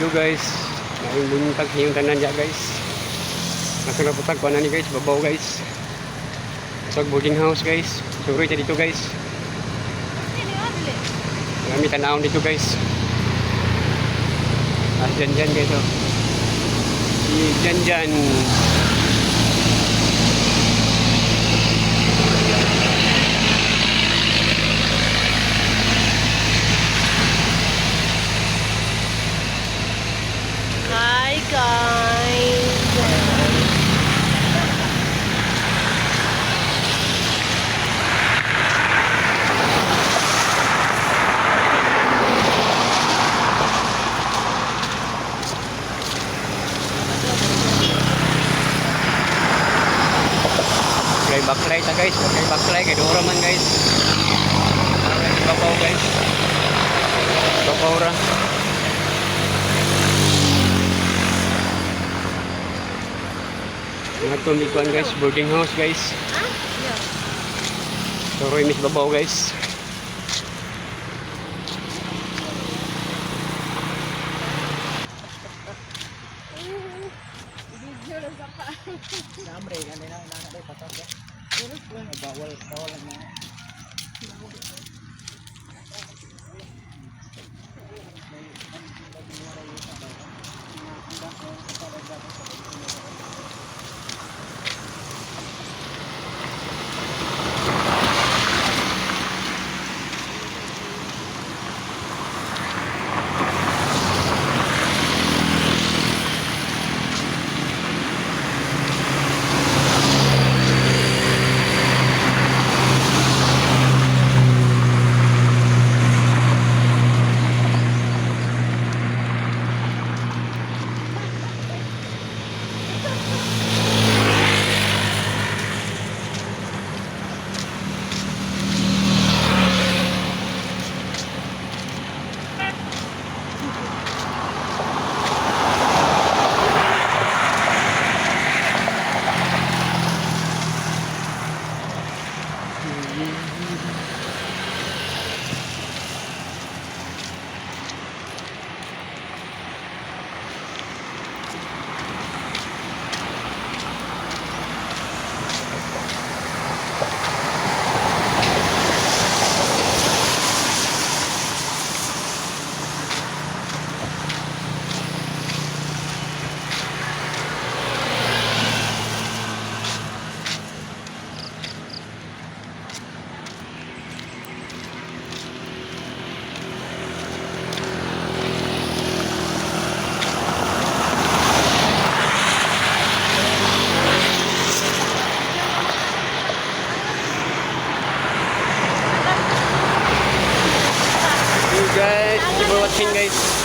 Hello guys. Maayong buntag sa inyong tanan diya, guys. Nasa na putag kuan ni guys, babaw guys. Sa boarding house, guys. Suroy ta dito, guys. Marami tanawon dito, guys. Ah, dyan dyan guys oh. Si dyan dyan. Hi guys! Baklay baklay ta guys, baklay baklay kay dora man guys. Alright, babaw guys. Babaw ra. Mga tumikuan guys, boarding house guys. Turoy mis babaw guys. Bawal, bawal na. You guys, thank you for watching guys.